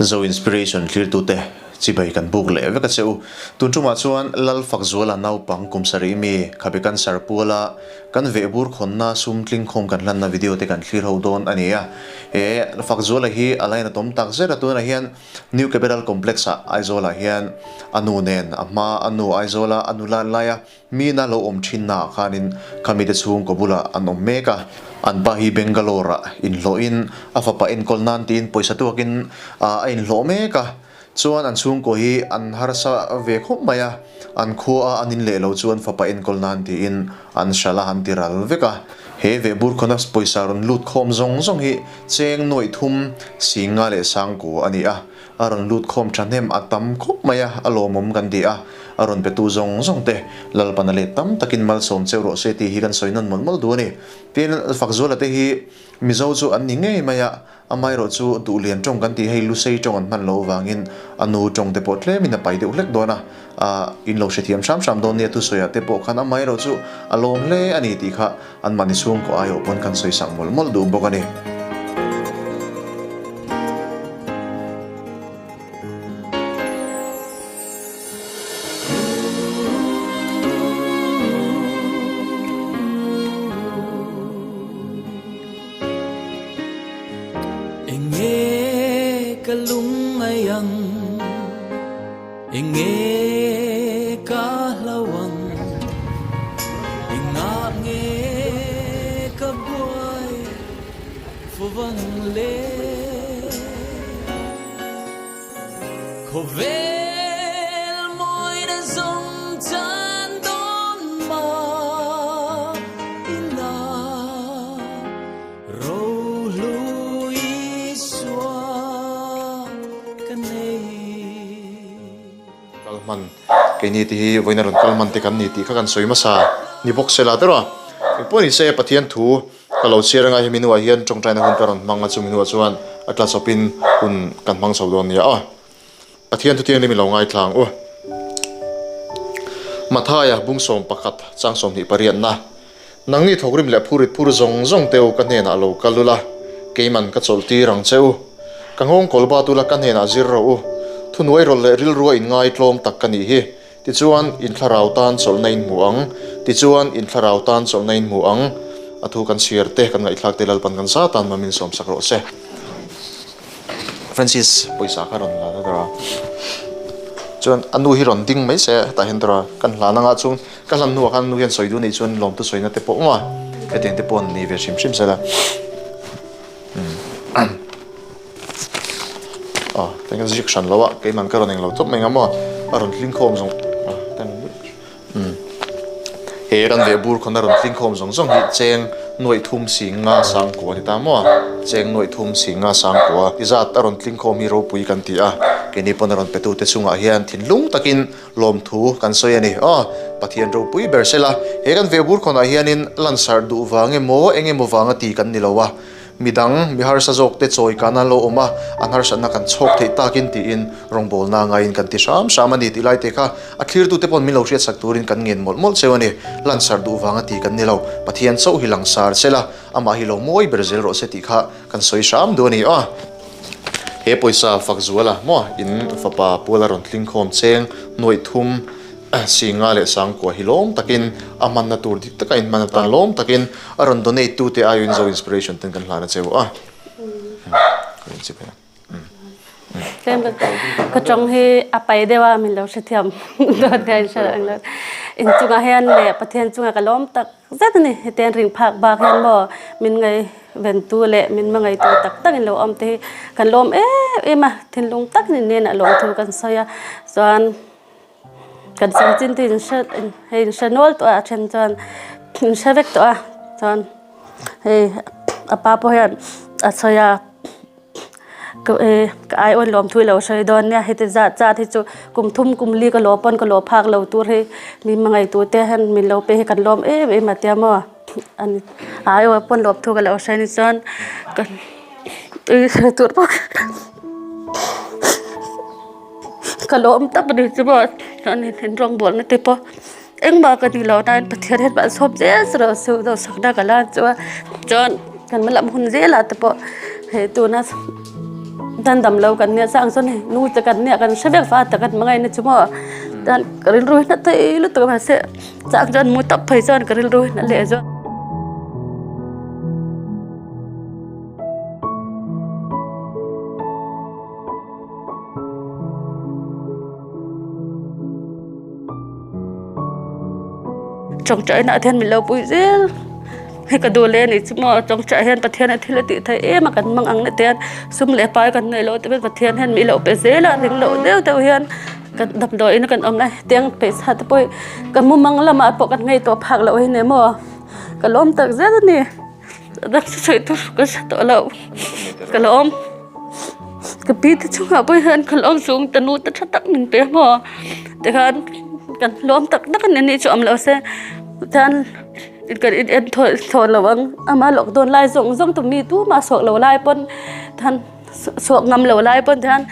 Zo Inspiration thlirtute chibai kan buk leh vek a che u. Tun tumah chuan Lalfakzuala naupang kum sarih mi khabe cancer puala kan vehbur khawnna sum tlingkhawm kan hlanna video te kan thlir ho dawn a ni a. He Fakzuala hi a lainatawm tak zet a, tunah hian New Capital Complex ah Aizawlah hian a nu nen a hma a nu Aizawla a nula laia Mina lo awm thinna ah khanin khamite chhungkaw bulah an awm mek a, an pa hi Bangalore ah inhlawhin a fapa enkawl nan tiin pawisa tuakin a inhlawh mek a, chuan an chhungkaw hi an harsa ve khawp mai a, an khua a an inleh lo chuan fapa enkawl nan tiin an hralh a an ti ral vek a, he vehbur khawna pawisa rawn lut khawm zawng zawng hi cheng nuaih thum singa leh sangkua a ni a. A rawn lut khawm thahnem a tam khawp mai a, a lawmawm kan ti a, a rawn petu zawng zawng te Lalpana leh tam takin malsawm cheu rawh se tih hi kan sawi nawn mawlh mawlh duh a ni. Tin, Fakzuala te hi Mizo chu an ni ngei mai a, amaherawh chu Duhlian tawng kan tih hei Lusei tawng an hman loh avangin a nu tawng te pawh tlemin a pai deuh hlek dawn a, a in lo hrethiam hram hram dawn nia thusawiah te pawh khan amaherawh chu a lawm hle a ni tih kha Anmahni chhungkaw aiawh pawn kan sawi sak mawlh mawlh duh bawk a ni. Enge ka lungngai ang, enge ka hlau ang. Engah nge ka buai fuvang le? Khawvel mawina zawng chan dawn mah ila Rohlu Isua ka nei. Kal hman keini te hi vawiin a rawn kal hman te kan ni tih kha kan sawi hmasa ni bawk se la tawrh a. Engpawh ni se Pathian thu ka lo chhiar anga hemi hnuah hian tawngtaina hun ka rawn hmang a chumi hnuah chuan a tla chawpin hun kan hmang chho dawn nia aw. Pathian thu thianghlim i lo ngaithla ang u. Mathaia bungsawm pakhat chang 28na Nangni thawkrim leh phurit phur zawng zawng te u ka hnenah lo kal ula, keiman ka chawlh tir ang che u. Ka nghawng kawl bat ula ka hnenah zir rawh u. Thunuai rawlh leh rilrua inngai tlawm tak ka nih hi. Tichuan, in thlarau tan chawlhna in hmu ang. Tichuan, in thlarau tan chawlhna in hmu ang. A thu kan chhiar te, kan ngaihthlak te Lalpan kan za tan mamin sawmsak rawh se. Francis pawisa kha rawn hlan a tawrh a, chuan a nu hi rawn ding mai se hetah hian tawrh a, kan hlan anga chung ka hlan hnuah khan a nu hian sawi duh a nih chuan lawmtu sawina te pawh awm a, hetiang te pawh an ni ve hrim hrim sela aw tiang hian zik hran lo a keimah ka rawn englo tawp mai ang maw a rawn hling khawm zawng He kan veh bur khawn a rawn tling khawm zawng zawng hi cheng nuaih thum si nga sang kua a ni ta maw a? Cheng nuaih thum si nga sang kua i zat a rawn tling khawm hi ropui kan ti a, keini pawn a rawn petu te chungah hian thinlung takin lawmthu kan sawi a ni. Aw, Pathian ropui ber sela, he kan veh bur khawnah hianin lansarh duh vang emaw eng emaw vanga ti kan ni lo a, Midang, mi harsa zawk te chawi kan an lo awm a, an harsatna kan chhawk theih takin tiin rawngbawlna ngaiin kan ti hram hram a ni tih lai te kha a thlirtute pawn min lo hriatsak turin kan ngen mawlh mawlh cheu a ni. Lansar duh vanga ti kan ni lo, Pathian chauh hi langsar sela, amah hi lo mawi ber zel rawh se tih kha kan sawi hram duh a ni a. He pawisa fak zuala maw in fapa puala rawn tling khawm cheng nuaih thum Singa leh Sangkua hi lawm takin a hmanna tur dik taka inhman atan lawm takin a rawn donate tu te aiin Zo Inspiration ten kan hlan a cheu a. Ka tawng hi a pai deuh a min lo hrethiam dawn hian hre ang lo. In chungah hian leh Pathian chunga ka lawm tak zet a ni. Hetiang ring phak bak hian maw min ngai ventu leh min hmangaihtu tak tak in lo awm te hi kan lawm em em a. Thinlung tak in nen a lawmthu kan sawi a. Chuan Kan chanchin te in hre hei in hre nual tawh a a then chuan in hre vek tawh a chuan hei a pa pawh hian a sawi a ka eh ka ai awn lawm thu i lo sawi dawn nia heti zat zat hi chu kum thum kum li ka lawm pawn ka lawm phak lo tur hi mi hmangaih tu te hian min lo pe hi kan lawm em em a tia maw a ni a ai awn pawn lawm thu ka lo sawi ni chuan ka tui tur bawk. Ka lawm tak a ni chu maw chuan in rawngbawlna te pawh engmah ka ni lo nain Pathian hian an sawm zel chu lo su lo sakna ka la chu a chuan kan hma lam hun zelah te pawh hei tuna. Dan dam lo kan nia chang chuan hei nu te kan nia kan hre vek fa tak an hmangaih na chu maw dan ka rilru hi na thei lutuk a mahse chang chuan mu tawp phei chuan ka rilru hi na leh zawk. Tawngtai nah hian min lo pui zel hei ka duh leh a nih chu maw tawngtai hian Pathian a thil a tih theih em a kan hmang ang na te hian sum leh pai kan neih loh te pawh Pathian hian min lo pe zel a ring loh deuh deuh hian kan damdawiin kan awm lai tiang pawisa te pawh hi ka mumang lamah pawh kan ngaihtuah phak loh hi ni maw ka lawm tak zet a ni. Dak chu sawi tur ka hre tawh lo ka lawm ka pi te chungah pawh hian ka lawm chung ta nu te tha tak min pe maw tikhan kan lawm tak tak a ni ni chu awm lo se chuan kan in en thaw thaw lo ang ama lawk dawn lai zawng zawng tu mi tumah suak lo lai pawn khan Chhuak ngam lo lai pawn hian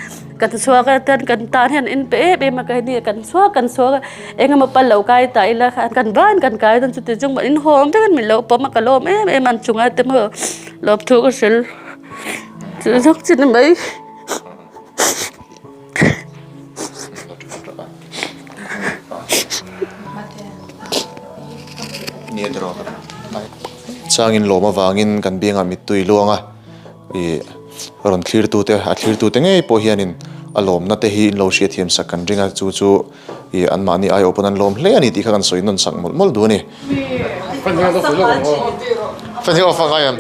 kan chhuak a ten kan tan hian in pe em em a ka ni kan chhuak kan chhuak a eng emaw pal lo kai ta ila khan kan van kan kai dawn chuti chung in hawm vek in min lo pawm a ka lawm em em an chunga te maw lawm thu ka hrilh chu zawk chi ni mai. Changin lawm avangin kan biangah mittui luang a. Ih rawn thlirtute a thlirtute ngei pawh hianin a lawmna te hi in lo hriatthiam sak kan ring a chu chu ih anmahni aiawh pawn an lawm hle a ni tih kha kan sawi nawn sak mawlh mawlh duh a ni. Fan hi off a ngai em?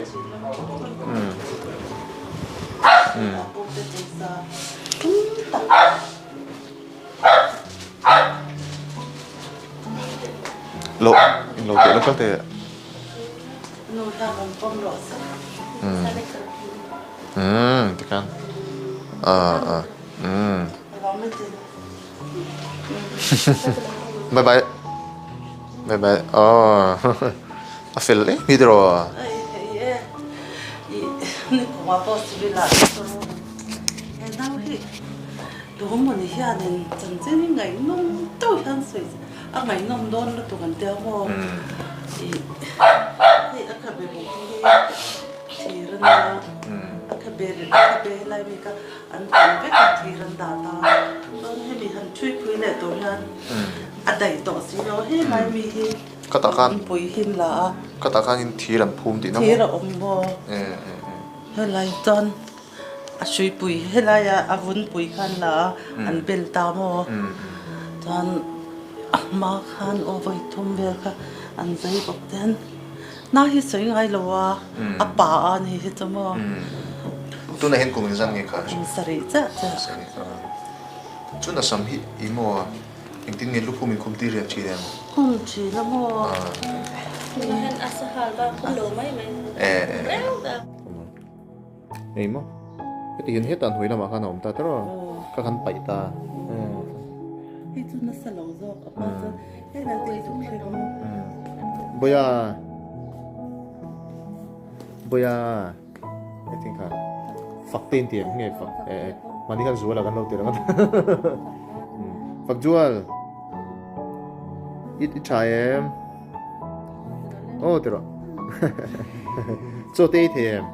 Lo in lo teh lo kal teh. Umm tikhan ah ah umm bye bye bye bye aw a fel em hi tiraw. A ngaihnawm dawn lutuk an tia maw ih hei a khabe bawk hi thir a nia a khabe a khabe helai mi kha an tam vek a thir an dah ta chuan hemi han thui phui leh tur hian a daih tawh si lo helai mi hi an pui hin la a khatah khanin thir an phum tihna maw thir a awm maw helai chuan A hruipui helaia a vunpui khan la a, an bel ta maw? Chuan a hma khan aw vawi thum vel kha an zai bawk ten na hi sawi ngai lo a, a pa a ni hi chu maw? Tunah hian kum engzat nge kha? Kum sarih chiah chiah. Sarih a. Chuan a sam hi i maw a? Engtin nge lukhum in khum tir riak thin em? Khum thin a maw? Tunah hian a sahal bak khum lo mai mai. Hei maw heti hian hetah hnuai lamah khan a awm ta tawrh a ka kan paih ta hei chu nasa lo zawk a hma chuan hei lai te chu thleng a maw Boya Boya heti kha fak te in ti em nge fak eh mahni khan zuala kan lo ti reng a fak jual i tha em aw ti rawh chaw te i thei em.